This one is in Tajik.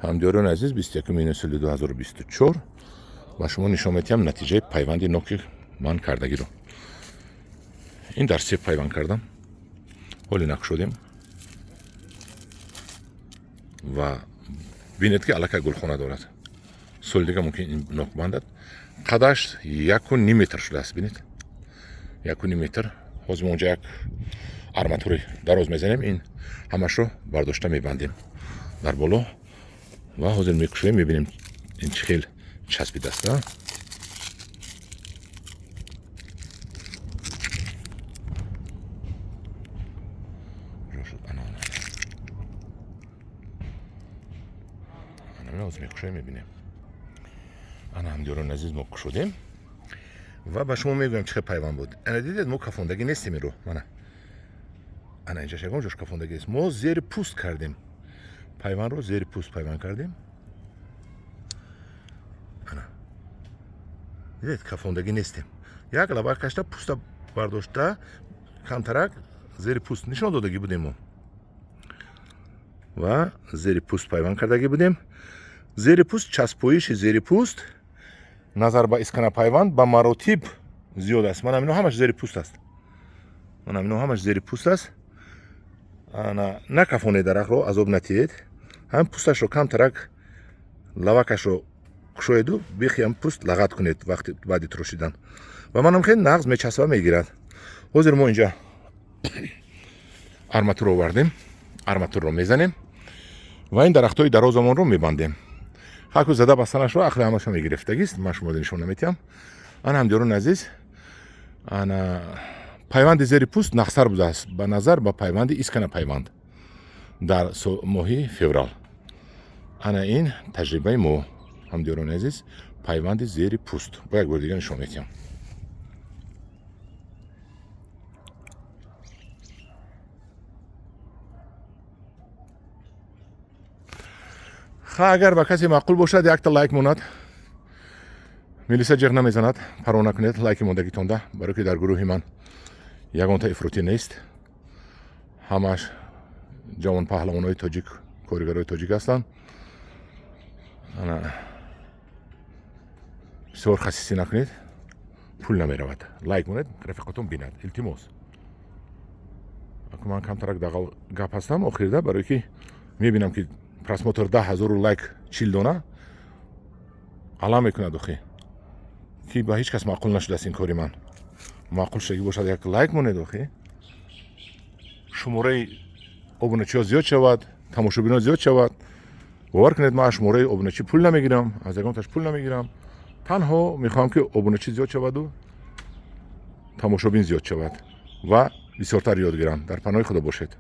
Ҳамдиёрони азиз, 21 июни соли 2024 ба шумо нишон медиҳам натиҷаи пайванди ноки ман кардагиро. Ин дар себ пайванд кардам, ҳоле накушодем ва бинед, ки аллакай гулхона дорад. Соли дига мумкин ин нок бандад. Қадаш 1,5 метр шудааст, бинед, 1,5 метр. Ҳозир мо онҷа як арматури дароз мезанем, ин ҳамашро бардошта мебандем дар боло ва ҳозир мекушоем, мебинем, ин чӣ хел часпидааст. Ҳозир мекушоем, мебинем. Ана, ҳамдиёрони азиз, мо кушодем ва ба шумо мегӯям, чӣ хел пайванд буд. Ана, дидед, мо кафондагӣ нестем инро. Мана, ана инҷаш ягон ҷош кафондагӣ нест. Мо зери пӯст кардем пайвандро, зери пӯст пайванд кардем. Ана, дидед, кафондагӣ нестем. Як лаба кашта, пӯста бардошта, камтарак зери пӯст нишон додагӣ будем мо ва зери пӯст пайванд кардагӣ будем. Зери пӯст часпоиши зери пӯст назар ба искана пайванд ба маротиб зиёд аст. Манам ино ҳамаш зери пӯст аст, манам ино ҳамаш зери пӯст аст. Ана, накафонед дарахтро, азоб натиҳед. Ҳам пӯсташро камтарак лавакашро кушоеду бихи ҳам пӯст лағат кунед вақти баъди турошидан ва манам хеле нағз мечаспа, мегирад. Ҳозир мо инҷа арматур овардем, арматурро мезанем ва ин дарахтҳои дарозамонро мебандем. Хаку зада бастанашро ақли ҳамаша мегирифтагист, ман шумо нишон наметиҳам. Ана, ҳамдиёрони азиз, ана, пайванди зери пӯст нағзтар будааст ба назар ба пайванди искана пайванд дар моҳи феврал. Ана, ин таҷрибаи мо, ҳамдиёрони азиз, пайванди зери пӯст. Бо як бори дига нишон медиҳам. Ха, агар ба касе маъқул бошад, якта лайк монад. Милиса ҷиғ намезанад, парво накунед лайки мондагитонда, барое ки дар гурӯҳи ман ягонта ифротӣ нест. Ҳамаш ҷавон паҳлавонои тоҷик, коригарои тоҷик ҳастанд. Ана, бисёр хасисӣ накунед, пул намеравад. Лайк монед, рафиқотон бинад, илтимос. Ман камтарак дағал гап ҳастам охирда, барое ки мебинам, ки просмотр 10 000-у лайк 40 дона алам мекунад. Охи ки ба ҳеҷ кас маъқул нашудааст ин кори ман. Маъқул шудагӣ бошад, як лайк монед. Охи шумораи обуначиҳо зиёд шавад, тамошобино зиёд шавад. Бовар кунед, ман аз шумораи обуначӣ пул намегирам, аз ягонташ пул намегирам. Танҳо мехоҳам, ки обуначӣ зиёд шаваду тамошобин зиёд шавад ва бисёртар ёд гирам. Дар паноҳи Худо бошед.